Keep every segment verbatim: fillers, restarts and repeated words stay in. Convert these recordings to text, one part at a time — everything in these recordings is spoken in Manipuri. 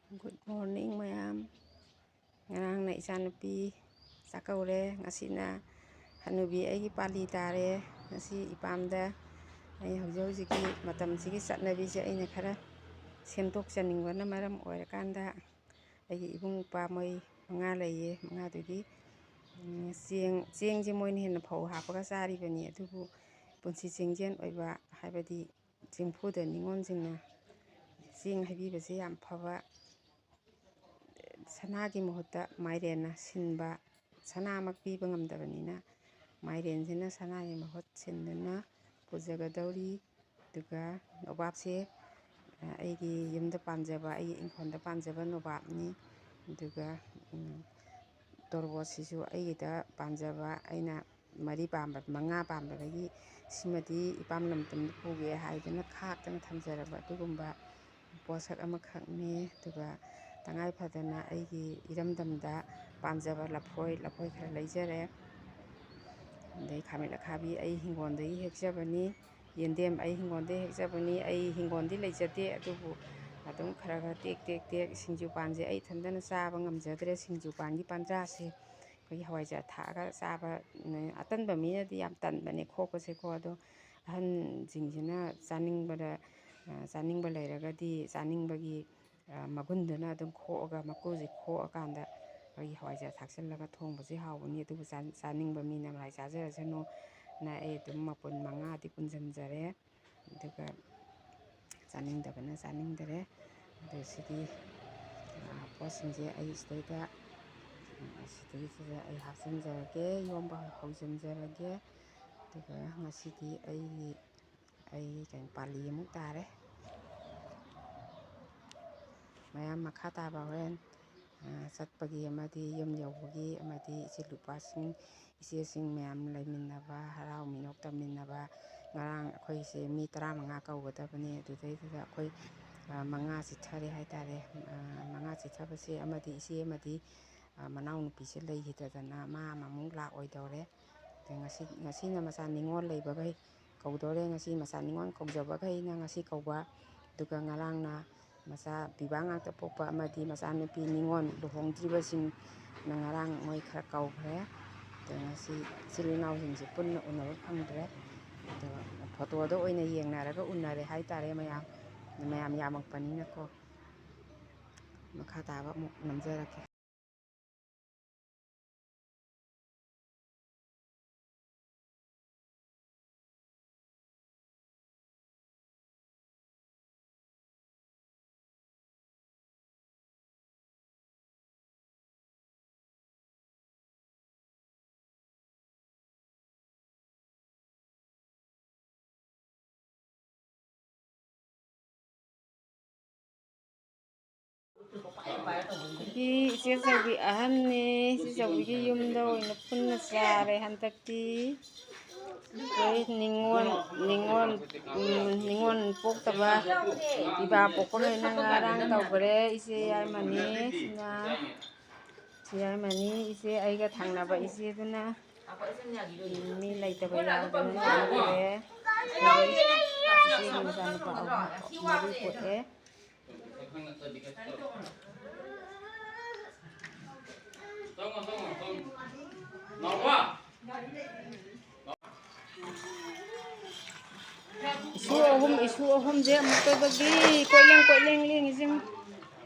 Good morning, ꯃꯌꯥꯝ꯫ ꯉꯔꯥꯡꯅ ꯏꯆꯥꯅꯨꯄꯤ ꯆꯥꯛꯀꯧꯔꯦ, ꯉꯁꯤꯅ ꯍꯅꯨꯕꯤ ꯑꯩꯒꯤ ꯄꯥꯂꯤ ꯇꯥꯔꯦ꯫ ꯉꯁꯤ ꯏꯄꯥꯝꯗ ꯑꯩ ꯍꯧꯖꯤꯛ ꯍꯧꯖꯤꯛꯀꯤ ꯃꯇꯝꯁꯤꯒꯤ ꯆꯠꯅꯕꯤꯁꯦ ꯑꯩꯅ ꯈꯔ ꯁꯦꯝꯗꯣꯛꯆꯅꯤꯡꯕꯅ ꯃꯔꯝ ꯑꯣꯏꯔꯀꯥꯟꯗ, ꯑꯩꯒꯤ ꯏꯕꯨꯡ ꯏꯄ꯭ꯋꯥ ꯃꯣꯏ ꯃꯉꯥ ꯂꯩꯌꯦ, ꯃꯉꯥꯗꯨꯒꯤ, ꯎꯝ, ꯆꯦꯡ, ꯆꯦꯡꯁꯦ ꯃꯣꯏꯅ ꯍꯦꯟꯅ ꯐꯧ ꯍꯥꯞꯄꯒ ꯆꯥꯔꯤꯕꯅꯤ, ꯑꯗꯨꯕꯨ ꯄꯨꯟꯁꯤ ꯆꯦꯡꯖꯦꯜ ꯑꯣꯏꯕ, ꯍꯥꯏꯕꯗꯤ ꯆꯦꯡꯐꯨꯗ ꯅꯤꯉꯣꯜꯁꯤꯡꯅ ꯆꯦꯡ ꯍꯩꯕꯤꯕꯁꯦ ꯌꯥꯝ ꯐꯕ ꯁꯅꯥꯒꯤ ꯃꯍꯨꯠꯇ ꯃꯥꯏꯔꯦꯟꯅ ꯁꯤꯟꯕ, ꯁꯅꯥꯃꯛ ꯄꯤꯕ ꯉꯝꯗꯕꯅꯤꯅ, ꯃꯥꯏꯔꯦꯟꯁꯤꯅ ꯁꯅꯥꯒꯤ ꯃꯍꯨꯠ ꯁꯤꯟꯗꯨꯅ ꯄꯨꯖꯒꯗꯧꯔꯤ꯫ ꯑꯗꯨꯒ ꯅꯣꯕꯥꯞꯁꯦ, ꯑ, ꯑꯩꯒꯤ ꯌꯨꯝꯗ ꯄꯥꯟꯖꯕ, ꯑꯩꯒꯤ ꯏꯪꯈꯣꯜꯗ ꯄꯥꯟꯖꯕ ꯅꯣꯕꯥꯞꯅꯤ꯫ ꯑꯗꯨꯒ, ꯎꯝ, ꯇꯣꯔꯕꯣꯠꯁꯤꯁꯨ ꯑꯩꯒꯤꯗ ꯄꯥꯟꯖꯕ, ꯑꯩꯅ ꯃꯔꯤ ꯄꯥꯝꯕ, ꯃꯉꯥ ꯄꯥꯝꯕꯗꯒꯤ ꯁꯤꯃꯗꯤ ꯏꯄꯥꯝ ꯂꯝꯗꯝꯗ ꯄꯨꯒꯦ ꯍꯥꯏꯗꯨꯅ ꯈꯥꯛꯇꯅ ꯊꯝꯖꯔꯕ ꯑꯗꯨꯒꯨꯝꯕ ꯄꯣꯠꯁꯛ ꯑꯃꯈꯛꯅꯤ꯫ ꯑꯗꯨꯒ ꯇꯉꯥꯏ ꯐꯗꯅ ꯑꯩꯒꯤ ꯏꯔꯝꯗꯝꯗ ꯄꯥꯟꯖꯕ ꯂꯐꯣꯏ, ꯂꯐꯣꯏ ꯈꯔ ꯂꯩꯖꯔꯦ꯫ ꯑꯗꯩ ꯈꯥꯃꯦꯟ ꯑꯈꯥꯕꯤ ꯑꯩ ꯍꯤꯡꯒꯣꯜꯗꯒꯤ ꯍꯦꯛꯆꯕꯅꯤ꯫ ꯌꯦꯟꯗꯦꯝ ꯑꯩ ꯍꯤꯡꯒꯣꯜꯗꯒꯤ ꯍꯦꯛꯆꯕꯅꯤ꯫ ꯑꯩ ꯍꯤꯡꯒꯣꯜꯗꯤ ꯂꯩꯖꯗꯦ, ꯑꯗꯨꯕꯨ ꯑꯗꯨꯝ ꯈꯔ ꯈꯔ ꯇꯦꯛ ꯇꯦꯛ ꯇꯦꯛ, ꯁꯤꯡꯖꯨ ꯄꯥꯟꯁꯦ ꯑꯩ ꯏꯊꯟꯗꯅ ꯆꯥꯕ ꯉꯝꯖꯗ꯭ꯔꯦ꯫ ꯁꯤꯡꯖꯨ ꯄꯥꯟꯒꯤ ꯄꯥꯟꯖꯥꯁꯦ ꯑꯩꯈꯣꯏꯒꯤ ꯍꯋꯥꯏꯖꯥꯔ ꯊꯥꯛꯑꯒ ꯆꯥꯕ, ꯎꯝ, ꯑꯇꯟꯕ ꯃꯤꯅꯗꯤ ꯌꯥꯝ ꯇꯟꯕꯅꯦ ꯈꯣꯛꯄꯁꯦꯀꯣ꯫ ꯑꯗꯣ ꯑꯍꯟꯁꯤꯡꯁꯤꯅ ꯆꯥꯅꯤꯡꯕꯗ, ꯑ, ꯆꯥꯅꯤꯡꯕ ꯂꯩꯔꯒꯗꯤ ꯆꯥꯅꯤꯡꯕꯒꯤ, ꯑ, ꯃꯒꯨꯟꯗꯨꯅ ꯑꯗꯨꯝ ꯈꯣꯛꯑꯒ, ꯃꯀꯨꯁꯦ ꯈꯣꯛꯑꯀꯥꯟꯗ ꯑꯩꯈꯣꯏꯒꯤ ꯍꯋꯥꯏꯖꯥꯔ ꯊꯥꯛꯆꯤꯜꯂꯒ ꯊꯣꯡꯕꯁꯦ ꯍꯥꯎꯕꯅꯤ꯫ ꯑꯗꯨꯕꯨ ꯆꯥ-, ꯆꯥꯅꯤꯡꯕ ꯃꯤꯅ ꯃꯔꯥꯏ ꯆꯥꯖꯔꯁꯅꯨꯅ ꯑꯩ ꯑꯗꯨꯝ ꯃꯄꯨꯟ ꯃꯉꯥꯗꯤ ꯄꯨꯟꯁꯤꯟꯖꯔꯦ꯫ ꯑꯗꯨꯒ ꯆꯥꯅꯤꯡꯗꯕꯅ ꯆꯥꯅꯤꯡꯗꯔꯦ꯫ ꯑꯗꯨ ꯁꯤꯒꯤ, ꯑ, ꯄꯣꯠꯁꯤꯡꯁꯦ ꯑꯩ ꯁꯤꯗꯩꯗ, ꯑ, ꯁꯤꯗꯩꯁꯤꯗ ꯑꯩ ꯍꯥꯞꯆꯤꯟꯖꯔꯒꯦ, ꯌꯣꯝꯕ ꯍꯧꯖꯤꯟꯖꯔꯒꯦ꯫ ꯑꯗꯨꯒ ꯉꯁꯤꯗꯤ ꯑꯩꯒꯤ, ꯑꯩ ꯀꯩꯅꯣ, ꯄꯥꯂꯤ ꯑꯃꯨꯛ ꯇꯥꯔꯦ꯫ ꯃꯌꯥꯝ ꯃꯈꯥ ꯇꯥꯕ ꯍꯣꯔꯦꯟ, ꯑ, ꯆꯠꯄꯒꯤ ꯑꯃꯗꯤ ꯌꯨꯝ ꯌꯧꯕꯒꯤ ꯑꯃꯗꯤ ꯏꯆꯤꯜ ꯏꯅꯥꯎꯄꯥꯁꯤꯡ, ꯏꯆꯦꯁꯤꯡ ꯃꯌꯥꯝ ꯂꯩꯃꯤꯟꯅꯕ, ꯍꯔꯥꯎ ꯃꯤꯅꯣꯛ ꯇꯝꯃꯤꯟꯅꯕ꯫ ꯉꯔꯥꯡ ꯑꯩꯈꯣꯏꯁꯦ ꯃꯤ ꯇꯔꯥꯃꯉꯥ ꯀꯧꯒꯗꯕꯅꯤ, ꯑꯗꯨꯗꯩꯗꯨꯗ ꯑꯩꯈꯣꯏ, ꯑ, ꯃꯉꯥ ꯆꯤꯠꯊꯔꯦ ꯍꯥꯏꯇꯥꯔꯦ꯫ ꯑ, ꯃꯉꯥ ꯆꯤꯠꯊꯕꯁꯦ ꯑꯃꯗꯤ ꯏꯆꯦ ꯑꯃꯗꯤ, ꯑ, ꯃꯅꯥꯎꯅꯨꯄꯤꯁꯦ ꯂꯩꯈꯤꯗꯗꯅ ꯃꯥ ꯑꯃꯃꯨꯛ ꯂꯥꯛꯑꯣꯏꯗꯧꯔꯦ꯫ ꯑꯗꯩ ꯉꯁꯤ, ꯉꯁꯤꯅ ꯃꯆꯥ ꯅꯤꯉꯣꯜ ꯂꯩꯕꯈꯩ ꯀꯧꯗꯧꯔꯦ꯫ ꯉꯁꯤ ꯃꯆꯥ ꯅꯤꯉꯣꯜ ꯀꯧꯖꯕꯈꯩꯅ ꯉꯁꯤ ꯀꯧꯕ, ꯑꯗꯨꯒ ꯉꯔꯥꯡꯅ ꯃꯆꯥ ꯄꯤꯕꯥ ꯉꯥꯛꯇ ꯄꯣꯛꯄ ꯑꯃꯗꯤ ꯃꯆꯥꯅꯨꯄꯤ ꯅꯤꯉꯣꯜ ꯂꯨꯍꯣꯡꯗ꯭ꯔꯤꯕꯁꯤꯡꯅ ꯉꯔꯥꯡ ꯃꯣꯏ ꯈꯔ ꯀꯧꯈ꯭ꯔꯦ꯫ ꯑꯗꯣ ꯉꯁꯤ ꯏꯆꯤꯜ ꯏꯅꯥꯎꯁꯤꯡꯁꯦ ꯄꯨꯟꯅ ꯎꯅꯕ ꯐꯪꯗ꯭ꯔꯦ꯫ ꯑꯗꯣ ꯐꯣꯇꯣꯗ ꯑꯣꯏꯅ ꯌꯦꯡꯅꯔꯒ ꯎꯅꯔꯦ ꯍꯥꯏꯇꯥꯔꯦ ꯃꯌꯥꯝ꯫ ꯃꯌꯥꯝ ꯌꯥꯝꯃꯛꯄꯅꯤꯅꯀꯣ꯫ ꯃꯈꯥ ꯇꯥꯕ ꯑꯃꯨꯛ ꯅꯝꯖꯔꯛꯀꯦ꯫ ꯁꯤ ꯏꯆꯦ ꯆꯧꯕꯤ ꯑꯍꯟꯅꯦ꯫ ꯏꯆꯦ ꯆꯧꯕꯤꯒꯤ ꯌꯨꯝꯗ ꯑꯣꯏꯅ ꯄꯨꯟꯅ ꯆꯥꯔꯦ ꯍꯟꯗꯛꯇꯤ꯫ ꯑꯩꯈꯣꯏ ꯅꯤꯉꯣꯜ, ꯅꯤꯉꯣꯜ, ꯎꯝ, ꯅꯤꯉꯣꯜ ꯄꯣꯛꯇꯕ, ꯄꯤꯕꯥ ꯄꯣꯛꯄ ꯂꯣꯏꯅ ꯉꯔꯥꯡ ꯇꯧꯈ꯭ꯔꯦ꯫ ꯏꯆꯦ ꯌꯥꯏꯃꯅꯤ ꯁꯤꯅ, ꯏꯆꯦ ꯌꯥꯏꯃꯅꯤ, ꯏꯆꯦ ꯑꯩꯒ ꯊꯪꯅꯕ ꯏꯆꯦꯗꯨꯅ, ꯎꯝ, ꯃꯤ ꯂꯩꯇꯕ ꯌꯥꯎꯗꯅ ꯇꯧꯈ꯭ꯔꯦ꯫ ꯏꯆꯦꯒꯤ ꯃꯆꯥꯅꯨꯄꯥ ꯑꯍꯨꯝ, ꯃꯔꯤ ꯄꯣꯛꯑꯦ꯫ ꯏꯁꯨ ꯑꯍꯨꯝ, ꯏꯁꯨ ꯑꯍꯨꯝꯁꯦ ꯑꯃꯨꯛꯇꯣꯏꯕꯒꯤ ꯀꯣꯏꯂꯦꯡ ꯀꯣꯏꯂꯦꯡ ꯂꯦꯡꯉꯤꯁꯦ ꯌꯦꯡꯉꯨ꯫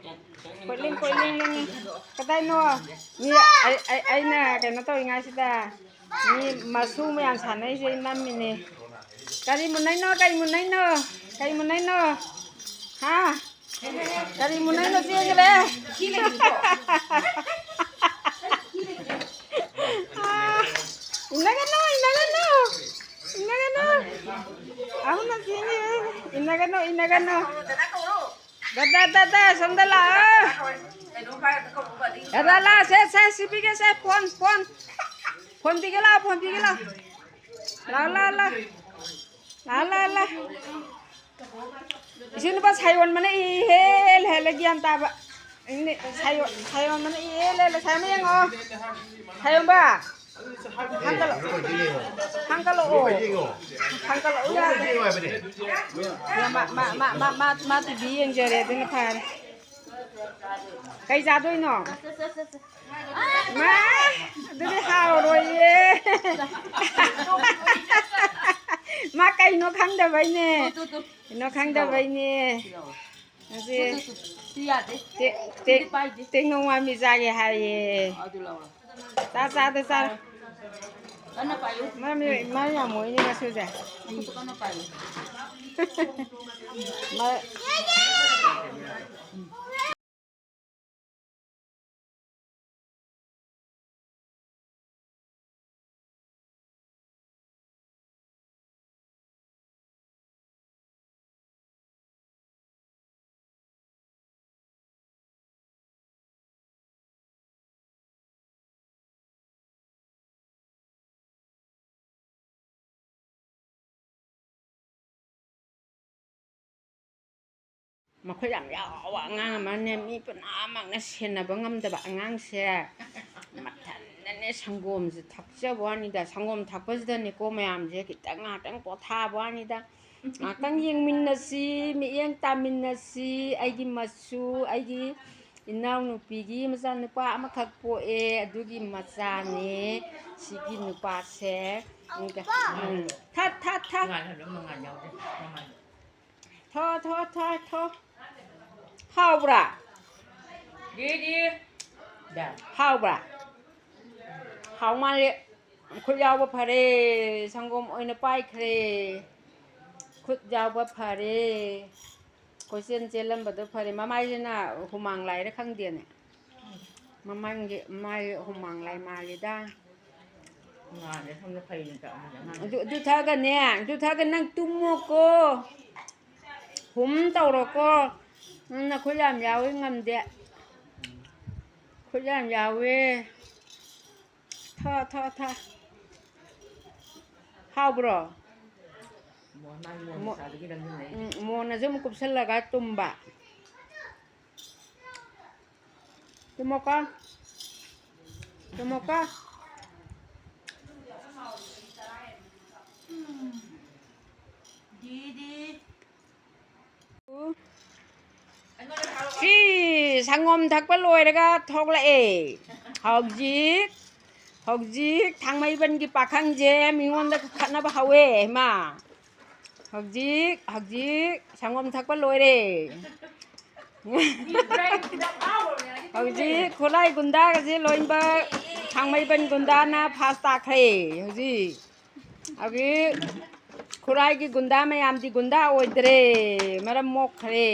ꯀꯣꯏꯂꯦꯡ ꯀꯣꯏꯂꯦꯡ ꯂꯦꯡꯉꯤ꯫ ꯀꯗꯥꯏꯅꯣ? ꯃꯤ ꯑꯩ-, ꯑꯩ-, ꯑꯩꯅ ꯀꯩꯅꯣ ꯇꯧꯔꯤꯉꯩꯁꯤꯗ ꯃꯤ ꯃꯁꯨ ꯃꯌꯥꯝ ꯁꯥꯟꯅꯩꯁꯦ ꯅꯝꯃꯤꯅꯦ꯫ ꯀꯔꯤ ꯃꯨꯟꯅꯩꯅꯣ? ꯀꯔꯤ ꯃꯨꯟꯅꯩꯅꯣ? ꯀꯔꯤ ꯃꯨꯟꯅꯩꯅꯣ? ꯍꯥ? ꯀꯔꯤ ꯃꯨꯟꯅꯩꯅꯣ ꯆꯦꯟꯈ꯭ꯔꯦ? ꯑꯥ, ꯏꯟꯅꯒꯅꯨ, ꯏꯟꯅꯒꯅꯨ, ꯏꯟꯅꯒꯅꯨ꯫ ꯑꯍꯨꯝꯂꯛ ꯆꯦꯟꯈ꯭ꯔꯦ꯫ ꯏꯟꯅꯒꯅꯨ, ꯏꯟꯅꯒꯅꯨ꯫ ꯗꯥ, ꯗꯥ, ꯗꯥ, ꯗꯥ, ꯁꯣꯝꯗ ꯂꯥꯛꯑꯣ꯫ ꯗꯥ, ꯂꯥ, ꯁꯦ, ꯁꯦ, ꯁꯤ ꯄꯤꯒꯦ, ꯁꯦ, ꯐꯣꯟ, ꯐꯣꯟ꯫ ꯐꯣꯟ ꯄꯤꯒꯦ ꯂꯥꯛꯑꯣ, ꯐꯣꯟ ꯄꯤꯒꯦ ꯂꯥꯛꯑꯣ꯫ ꯂꯥꯛꯑꯣ, ꯂꯥꯛꯑꯣ, ꯂꯥꯛꯑꯣ꯫ ꯂꯥꯛꯑꯣ, ꯂꯥꯛꯑꯣ, ꯂꯥꯛꯑꯣ꯫ ꯏꯆꯦ ꯅꯨꯄꯥ ꯁꯥ ꯌꯣꯟꯕꯅ ꯏꯍꯦꯜ ꯍꯦꯜꯂꯦ ꯒ꯭ꯌꯥꯟ ꯇꯥꯕ꯫ ꯏꯅꯦ, ꯁꯥ ꯌꯣꯟ-, ꯁꯥ ꯌꯣꯟꯕꯅ ꯏꯍꯦꯜ ꯍꯦꯜꯂꯦ꯫ ꯁꯥ ꯑꯃ ꯌꯦꯡꯉꯣ꯫ ꯁꯥ ꯌꯣꯟꯕ꯫ ꯊꯥꯡꯒꯠꯂꯛꯑꯣ꯫ ꯊꯥꯡꯒꯠꯂꯛꯑꯣ꯫ ꯊꯥꯡꯒꯠꯂꯛꯑꯣ ꯌꯥꯗꯦ꯫ ꯃꯥ, ꯃꯥ, ꯃꯥ, ꯃꯥ, ꯃꯥ, ꯃꯥ ꯇꯤ ꯚꯤ ꯌꯦꯡꯖꯔꯦ, ꯑꯗꯨꯅ ꯐꯔꯦ꯫ ꯀꯩ ꯆꯥꯗꯣꯏꯅꯣ? ꯃꯥ, ꯑꯗꯨꯗꯤ ꯍꯥꯎꯔꯣꯏꯌꯦ꯫ ꯃꯥ ꯀꯩꯅꯣ ꯈꯪꯗꯕꯩꯅꯦ꯫ ꯀꯩꯅꯣ ꯈꯪꯗꯕꯩꯅꯦ꯫ ꯉꯁꯤ ꯇꯨ, ꯇꯨ, ꯇꯨ꯫ ꯁꯤ ꯌꯥꯗꯦ꯫ ꯇꯦ-, ꯇꯦ-, ꯁꯤꯗꯤ ꯄꯥꯏꯗꯦ꯫ ꯇꯦꯡꯅꯧ ꯃꯥꯟꯕꯤ ꯆꯥꯒꯦ ꯍꯥꯏꯌꯦ꯫ ꯑꯗꯨ ꯂꯧꯔꯣ꯫ ꯆꯥ, ꯆꯥꯗ ꯆꯥꯔꯣ꯫ ꯀꯟꯅ ꯄꯥꯏꯌꯨ꯫ ꯃꯔꯝ, ꯃꯔꯝ ꯌꯥꯝ ꯃꯣꯛꯏꯅꯦ ꯃꯁꯨꯁꯦ꯫ ꯈꯨꯠꯇꯨ ꯀꯟꯅ ꯄꯥꯏꯌꯨ꯫ ꯃ-, ꯃꯈꯨꯠ ꯌꯥꯝ ꯌꯥꯎꯕ ꯑꯉꯥꯡ ꯑꯃꯅꯦ, ꯃꯤ ꯄꯨꯝꯅꯃꯛꯅ ꯁꯦꯟꯅꯕ ꯉꯝꯗꯕ ꯑꯉꯥꯡꯁꯦ ꯃꯊꯟꯗꯅꯦ ꯁꯪꯒꯣꯝꯁꯦ ꯊꯛꯆꯕ ꯋꯥꯅꯤꯗ꯫ ꯁꯪꯒꯣꯝ ꯊꯛꯄꯁꯤꯗꯅꯦꯀꯣ ꯃꯌꯥꯝꯁꯦ ꯈꯤꯇꯪ ꯉꯥꯏꯍꯥꯛꯇꯪ ꯄꯣꯊꯥꯕ ꯋꯥꯅꯤꯗ꯫ ꯉꯥꯏꯍꯥꯛꯇꯪ ꯌꯦꯡꯃꯤꯟꯅꯁꯤ, ꯃꯤꯠꯌꯦꯡ ꯇꯥꯃꯤꯟꯅꯁꯤ꯫ ꯑꯩꯒꯤ ꯃꯆꯨ, ꯑꯩꯒꯤ ꯏꯅꯥꯎꯅꯨꯄꯤꯒꯤ ꯃꯆꯥꯅꯨꯄꯥ ꯑꯃꯈꯛ ꯄꯣꯛꯑꯦ, ꯑꯗꯨꯒꯤ ꯃꯆꯥꯅꯦ ꯁꯤꯒꯤ ꯅꯨꯄꯥꯁꯦ꯫ ꯎꯝ, ꯊꯠ, ꯊꯠ, ꯊꯠ꯫ ꯊꯣ, ꯊꯣ, ꯊꯣ, ꯊꯣ꯫ ꯍꯥꯎꯕ꯭ꯔꯥ? ꯍꯥꯎꯕ꯭ꯔꯥ? ꯍꯥꯎ ꯃꯥꯜꯂꯦ꯫ ꯈꯨꯠ ꯌꯥꯎꯕ ꯐꯔꯦ꯫ ꯁꯪꯒꯣꯝ ꯑꯣꯏꯅ ꯄꯥꯏꯈ꯭ꯔꯦ꯫ ꯈꯨꯠ ꯌꯥꯎꯕ ꯐꯔꯦ꯫ ꯀꯣꯏꯆꯦꯟ ꯆꯦꯜꯂꯝꯕꯗꯣ ꯐꯔꯦ꯫ ꯃꯃꯥꯏꯁꯤꯅ ꯍꯨꯃꯥꯡ ꯂꯥꯏꯔ ꯈꯪꯗꯦꯅꯦ꯫ ꯃꯃꯥꯡꯒꯤ ꯃꯥꯏ ꯍꯨꯃꯥꯡ ꯂꯥꯏ ꯃꯥꯜꯂꯤꯗ꯫ ꯉꯥꯁꯦ ꯁꯣꯝꯗ ꯐꯩꯅ ꯇꯧꯕꯅꯦ ꯑꯉꯥꯡꯁꯦ꯫ ꯑꯗꯨ, ꯑꯗꯨ ꯊꯛꯑꯒꯅꯦ, ꯑꯗꯨ ꯊꯛꯑꯒ ꯅꯪ ꯇꯨꯝꯃꯣꯀꯣ꯫ ꯍꯨꯝ ꯇꯧꯔꯣꯀꯣ꯫ ꯅꯪ ꯅꯈꯨꯠ ꯌꯥꯝ ꯌꯥꯎꯋꯤ ꯉꯝꯗꯦ꯫ ꯈꯨꯠ ꯌꯥꯝ ꯌꯥꯎꯋꯦ꯫ ꯊꯛꯑꯣ, ꯊꯛꯑꯣ, ꯊꯛꯑꯣ꯫ ꯍꯥꯎꯕ꯭ꯔꯣ? ꯃꯣꯟ-, ꯃꯥꯏ ꯃꯣꯟ ꯃꯣ-, ꯃꯆꯥꯗꯨꯒꯤ ꯅꯝꯁꯤꯟꯅꯩ꯫ ꯎꯝ, ꯃꯣꯟꯅꯁꯨ ꯑꯃꯨꯛ ꯀꯨꯞꯁꯜꯂꯒ ꯇꯨꯝꯕ꯫ ꯇꯨꯝꯃꯣꯀꯣ꯫ ꯇꯨꯝꯃꯣꯀꯣ꯫ ꯁꯤ ꯁꯪꯒꯣꯝ ꯊꯛꯄ ꯂꯣꯏꯔꯒ ꯊꯣꯛꯂꯛꯑꯦ꯫ ꯍꯧꯖꯤꯛ, ꯍꯧꯖꯤꯛ ꯊꯥꯡꯃꯩꯕꯟꯒꯤ ꯄꯥꯈꯪꯁꯦ ꯃꯤꯉꯣꯟꯗ ꯈꯠꯅꯕ ꯍꯧꯋꯦ꯫ ꯏꯃꯥ, ꯍꯧꯖꯤꯛ, ꯍꯧꯖꯤꯛ ꯁꯪꯒꯣꯝ ꯊꯛꯄ ꯂꯣꯏꯔꯦ꯫ ꯍꯧꯖꯤꯛ ꯈꯨꯠꯂꯥꯏ ꯒꯨꯟꯗꯥꯒꯁꯦ ꯂꯣꯏꯅꯃꯛ ꯊꯥꯡꯃꯩꯕꯟ ꯒꯨꯟꯗꯥꯅ ꯐꯥꯁ ꯇꯥꯈ꯭ꯔꯦ꯫ ꯍꯧꯖꯤꯛ, ꯍꯧꯖꯤꯛ ꯈꯨꯔꯥꯏꯒꯤ ꯒꯨꯟꯗꯥ ꯃꯌꯥꯝꯗꯤ ꯒꯨꯟꯗꯥ ꯑꯣꯏꯗ꯭ꯔꯦ, ꯃꯔꯝ ꯃꯣꯛꯈ꯭ꯔꯦ꯫